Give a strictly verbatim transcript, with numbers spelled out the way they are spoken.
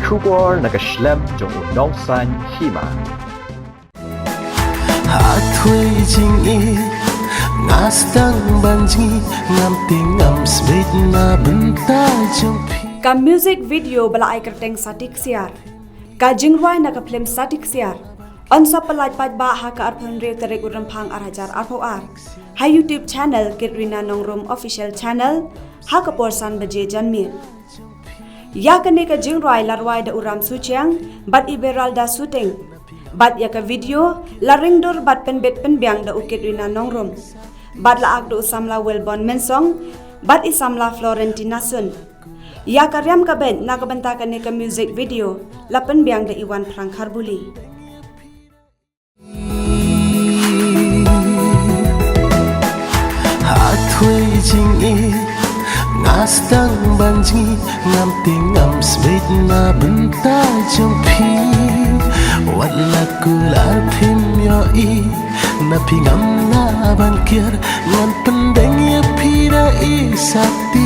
Khubor na ka shlem jong u Nongsaiñ Hima. Hathwei jingïeit nga sdang ban jngi, ngam tieng ngam sbeit na bynta jong phi. Ka music video ba la ai kyrteng Sati Ksiar. Ka jingrwai na ka phlim Sati Ksiar yn sa pynlait paidbah ha ka arphew hynriew tarik u Rymphang ar hajar arphew ar ha YouTube channel Kitrina Nongrum Official Channel ha ka por san baje janmiet. Ïa kane ka jingrwai la rwai da u Ram Suchiang bad i Beralda Suting. Bad ïa ka video la ringdur bad pynbit pynbiang da u Kitrina Nongrum. Bad la ak da u samla Wilbon Mynsong bad i samla Florentina Sun. Ïa ka riam ka beit na ka bynta kane ka music video la pynbiang da i Wanphrang Kharbuli. Hathwei jingïeit nga sdang ban jngi, ngam tieng ngam sbeit na bynta jong phi. Wat la kular phim ïohi na phi ngam lah ban kiar, ngan pyndeng ïa phi da i Sati